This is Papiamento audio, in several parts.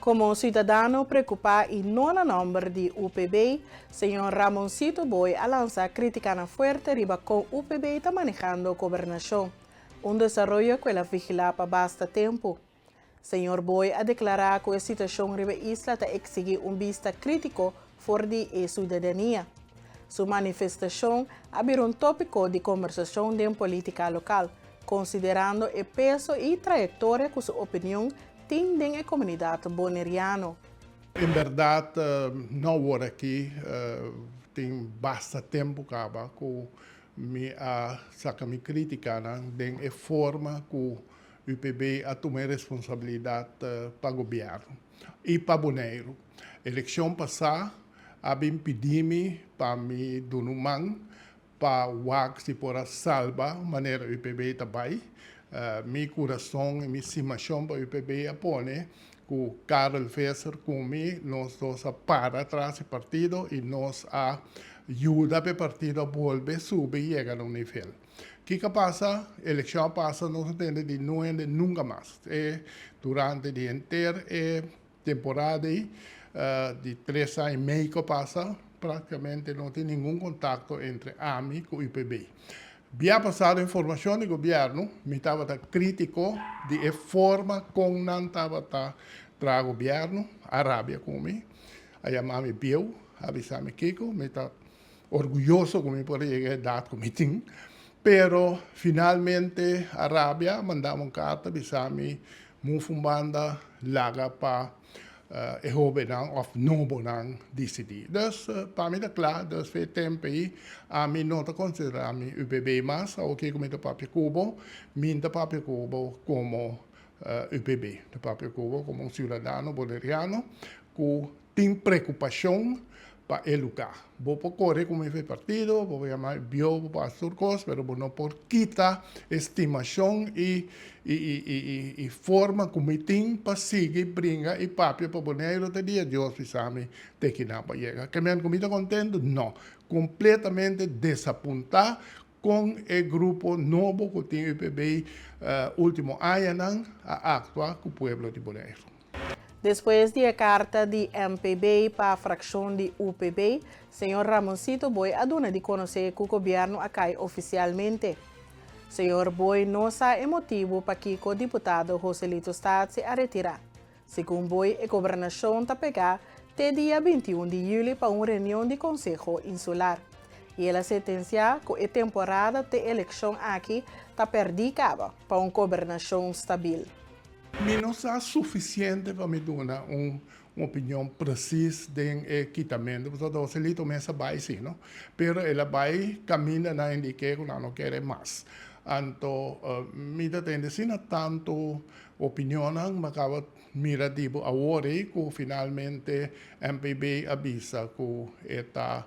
Komo siudadano preokupá i no na nòmber di UPB, señor Ramoncito Booi a lansa krítikanan fuerte riba kon UPB ta manehando gobernashon, un desaroyo ku el a vigilá pa basta tempu. Señor Booi a deklará ku e situashon riba e isla ta eksigí un bista krítiko for di e siudadania. Su manifestashon a bira un tópiko di kombersashon den polítika lokal, konsiderando e peso i trayektoria ku su opinion tin den e komunidat boneriano. En bèrdat no awor aki tin basta tempu kaba ku mi a saka mi krítikanan den e forma ku UPB a tuma e responsabilidat pa gobièrnu i pa Boneiru. Elekshon pasá a bin pidi mi pa mi duna un man pa wak si por a salba manera UPB ta bai. Mi kurason i mi stimashon pa UPB a pone ku Karel Visser ku mi nos dos a para tras e partido i nos a yuda pa e partido a bolbe subi i yega na un nivel. Kiko a pasa? Elekshon a pasa nos a tende di no hende nunka mas. E durante di henter e temporada ei di tres aña i mei ku a pasa praktikamente no tin ningun kontakto entre ami ku UPB. Bia pasado informashon di gobièrnu mi tabata kritiko di e forma kon nan tabata traha gobièrnu, a rabia ku mi, a yama mi bieu, a bisa mi kiko, mi ta orguyoso ku mi por a yega e edat ku mi tin, pero finalmente a rabia, a mandami un karta bisa mi muf un banda laga pa e hobennan òf nobonan disidí. Dus pa mi ta kla, dus fe tempu ei ami no ta konsiderá mi UPB mas, awoke ku mi ta papia ku bo, mi ta papia ku bo komo UPB, ta papia ku bo komo un siudadano boneriano ku tin preokupashon pa e lugá. Bo por kore ku mi for e partido, bo por yama bio, bo por hasi tur kos, pero bo no por kita e stimashon i i forma ku mi tin pa sigui bringa i papia pa Boneiru te dia Dios bisa mi te kinan pa yega. Ke men ku mi ta kontentu? No. Kompletamente desapuntá kon e grupo nobo ku tin UPB último añanan a aktua ku pueblo di Boneiru. Despues di e karta di MPB pa frakshon di UPB, señor Ramoncito Boy a duna di konosé ku gobièrnu a kai ofisialmente. Señor Boy no sa e motibu pakiko diputado Joselito Statie a retirá. Segun Boy e gobernashon ta pegá te dia 21 di yüli pa un reunion di Konseho Insular. I el a sentensiá ku e temporada te elekshon aki ta pèrdí kaba pa un gobernashon stabil. Mi no sa sufisiente pa mi duna un opinion presis den e kitamentu, pasobra Joselito mes a bai si, no? Pero el a bai kaminda nan indik'é ku nan no kere mas. Anto mi ta tende asina tantu opinionnan, mi a kaba mira di bo awor ei ku finalmente MPB a bisa ku e ta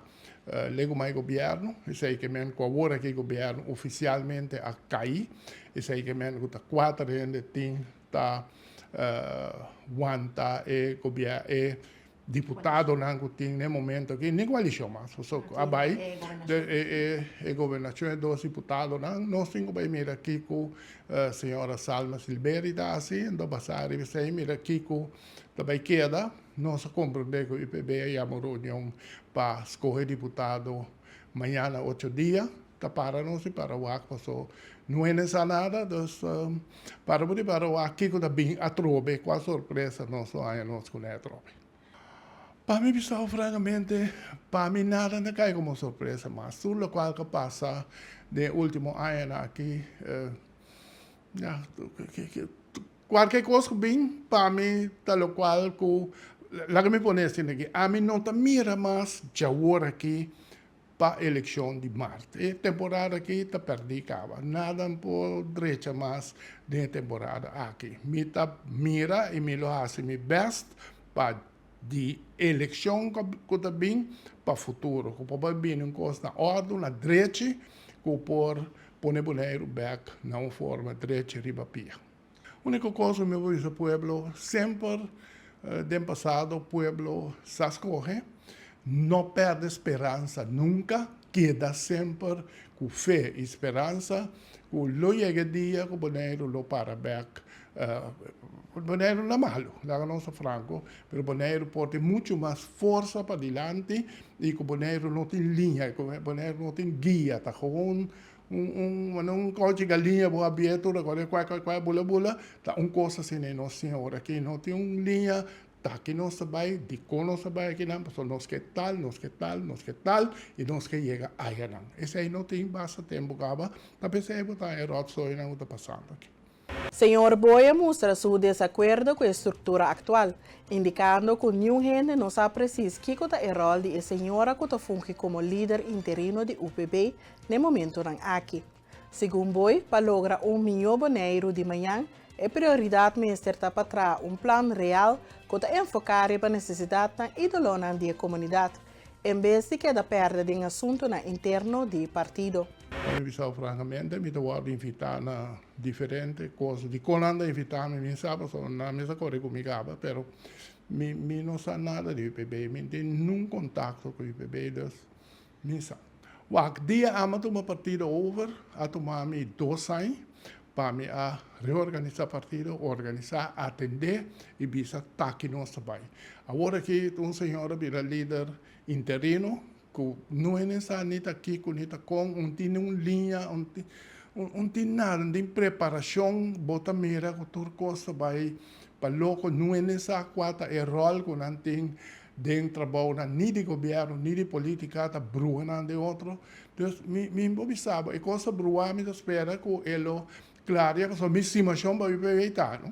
Legumai gobièrnu, esei ke men ku awor aki gobièrnu ofisialmente a kai, esei ke men ku ta kuater hende tin ta wanta e gobiè e diputadonan ku tin na e momento aki, ni koalishon mas, pasobra a bai e gobernashon e dos diputadonan, nos tin ku bai mira kiko señora Salma Silberi ta hasi, anto basá riba esei mira kiko ta bai keda. Nos a komprondé ku UPB a yama un reunion pa skohe diputado mañana ocho dia. Ta para nos di para wak paso no hende sa nada, dus para bo di para wak kiko ta bin atrobe, kua sorpresa nos lo haña nos kuné atrobe. Pa mi bisa frankamente, pa mi nada no ta kai komo sorpresa mas. Tur lokual ku a pasa den e ultimo añanan aki, ya, Cualke cos cu bin pa mi ta locual cu, laga mi pone asina aki, ami no ta mira mas djawor aki pa eleccion di maart. E temporada aki ta perdi caba. Nada no por drecha mas den e temporada aki. Mi ta mira y mi lo haci mi best pa di eleccion cu ta bin pa futuro, cu por bay bini un cos na ordo, na drechi, cu por pone Boneiru bek na un forma drechi riba pia. Unico cos cu mi por bisa pueblo, semper den pasado pueblo sa scoge, no perde speransa nunca, keda semper cu fe y speransa cu lo yega e dia cu Boneiru lo para bek. Boneiru no malu, laga nos ta franko, pero Boneiru por tin muchu mas forsa padilanti i ku Boneiru no tin liña, ku Boneiru no tin guia, ta gewoon un un un kouchi galiña bo a bia tur akorde kuai kuai kuai bula bula, ta un kos asina i nos tin ora aki no tin un liña. Ta ki nos ta bai, dikon nos ta bai akinan, pasobra nos ke tal, nos ke tal, nos ke tal, i nos ke yega ayanan. Esei no tin basta tempu kaba, ta p'esei bo ta e ròtzoinan ku ta pasando aki. Señor Boy a mustra su desakuerdo ku e struktura aktual, indikando ku niun hende no sa presis kiko ta e ròl di e señora ku ta fungi komo lider interino di UPB n'e momentunan aki. Segun Boy, pa logra un mihó Boneiru di mañan, e prioridat mester ta pa traha un plan real ku ta enfoká riba nesesidatnan i dolónan di e komunidat, en bes di keda pèrdè den asuntunan interno di partido. Pa mi bisa frankamente, mi ta wòrdu invitá na diferente kos. Dikon nan ta invitá mi, mi no sa pasobra nan mes a kore ku mi kaba, pero mi mi no sa nada di UPB, mi no tin nun kontakto ku UPB, dus mi sa. Wak, dia ami a tuma partido over, a tuma mi dos aña pa mi a reorganisa partido, organisa, atende y bisa taki nos ta bay. Awor aki un señor a bira lider interino cu no hende sa ni ta kico ni ta con, un tin un liña, un tin nada, un tin preparacion, bo ta mira cu tur cos ta bay pa loco, no hende sa cua ta e rol cu nan tin Den trabounan ni di gobierno ni di politica ta bruha nan den otro. Dus mi mi por bisa bo e cos ta bruha mi ta spera cu e lo claria pasobra mi stimacion pa UPB ta no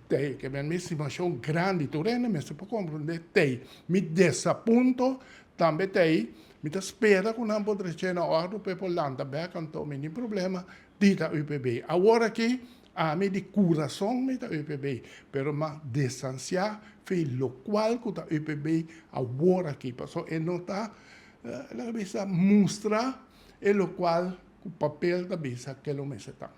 tey ke men mi stimacion grandi tur hende mester por comprende tey mi desapunto tambe tey mi ta spera cu nan por dreche na ordo pa e por lanta bek anto mi tin problema di ta UPB awor aki Ami di kurason mi ta UPB, pero m'a distansiá fi lokual ku ta UPB awor aki, pasobra e no ta, laga bisa, mustra e lokual ku papel ta bisa ke lo mester ta.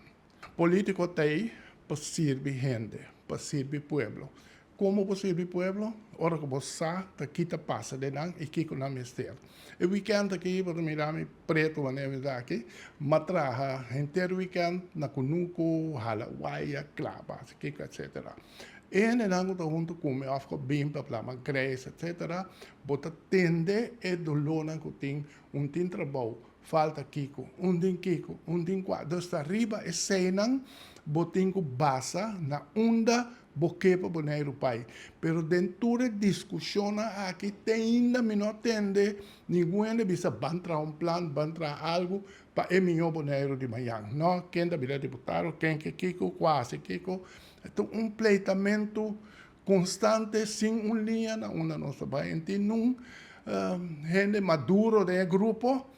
Polítiko t'ei pa sirbi hende, pa sirbi pueblo. Komo bo sirbi pueblo? Ora ku bo sa ta ki ta pasa den nan i kiko nan mester. E wikènt aki bo ta mira mi pretu manera mi ta aki, m'a traha henter wikènt na kunuku, hala waya, klaba, hasi kiko etsetera. E hendenan ku ta huntu ku mi òf ku a bin pa plama grijs etsetera, bo ta tende e dolónan ku tin, un tin trabou, falta kiko, un tin kiko, un tin kua. Dus ta riba eseinan bo tin ku basa na unda Bo ke pa Boneiru pai. Pero den tur e diskushonnan aki te ainda mi no a tende ningun hende bisa ban traha un plan, ban traha algu pa e mihó Boneiru di mañan. No, ken ta bira diputado, ken ke kiko, kua hasi kiko. Ta un pleitamentu konstante sin un liña na unda nos ta bai. En tin nun hende maduro den e grupo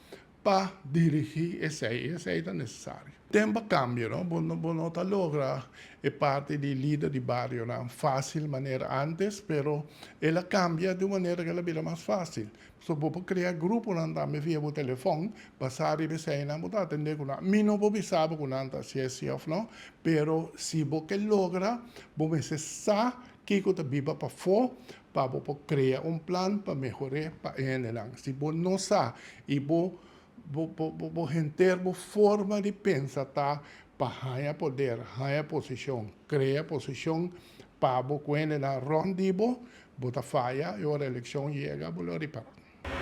pa dirigí esei, i esei ta nesesario. Tempu a kambia, no? Bo no bo no ta logra e parti di lider di barionan fásil manera ántes, pero el a kambia di un manera ku el a bira mas fásil. So bo por krea gruponan tambe via bo telefòn, basá riba eseinan bo ta atendé ku nan. Mi no por bisa bo ku nan ta hasié si òf no, pero si bo ke logra, bo mester sa kiko ta biba pafó pa bo por krea un plan pa mehor'é pa e hendenan. Si bo no sa i bo bo bo bo henter bo forma di pensa ta pa haña poder, haña posishon, krea posishon pa bo ku hendenan rònt di bo, bo ta faya i ora elekshon yega bo lo ripará.